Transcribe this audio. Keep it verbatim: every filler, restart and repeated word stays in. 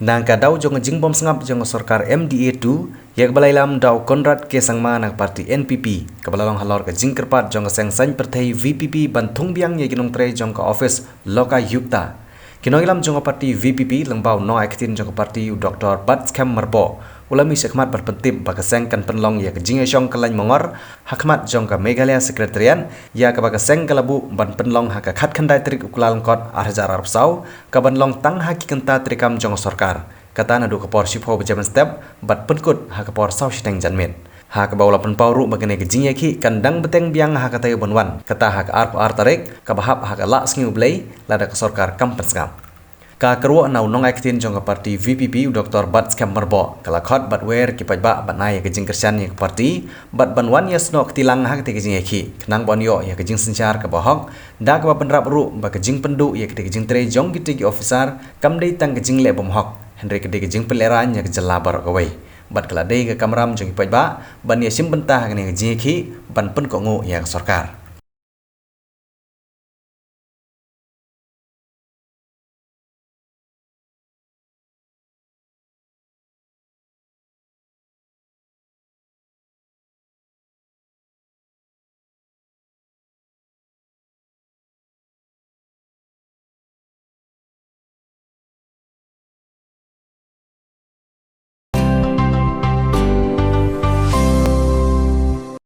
Na ka daw jong ka jingbymsngap jong ka sorkar M D A two, ïa kaba la ïalam da u Conrad K Sangma na ka party N P P, kaba la long halor ka jingkyrpad jong ka seng saiñ pyrthei V P P ban thung biang ïa ki nongtrei jong ka office Lokayukta. Ki nongïalam jong ka party V P P lyngba u nongai ktien jong ka party u Doctor Batskhem Myrboh, u la mih shakhmat ban pyntip ba ka seng kan pynlong ïa ka jingïashong kyllaiñ mongor ha khmat jong ka Meghalaya Secretariat, ïa kaba ka seng ka la buh ban pynlong ha ka khatkhyndai tarik u Kyllalyngkot ar hajar arphew saw, kaban long tang ha ki kynta treikam jong ka sorkar, kata naduh ka por shiphew baje mynstep bad pynkut ha ka por saw shiteng janmiet. Ha kaba u la pynpaw ruh ba kane ka jingïakhih kan dang bteng biang ha ka taïew ban wan, kata ha ka arphew ar tarik, kaba hap ha ka Lah Sngi U Blei, lada ka sorkar kam pynsngap. Ka kyrwoh na u nongai ktien jong ka party V P P u Doctor Batskhem Myrboh, ka la khot bad wer ki paidbah ban ai ïa ka jingkyrshan ïa ka party bad ban wan ïasnoh kti lang ha katei ka jingïakhih, khnang ban ïoh ïa ka jingsynshar kaba hok, da kaba bynrap ruh ba ka jingpynduh ïa katei ka jingtrei jong kitei ki officer kam dei tang ka jingleh bymhok, hynrei ka dei ka jingpynlehraiñ ïa ka jylla baroh kawei. Bad ka la dei ka kamram jong ki paidbah ban ïashim bynta ha kane ka jingïakhih ban pynkohnguh ïa ka sorkar.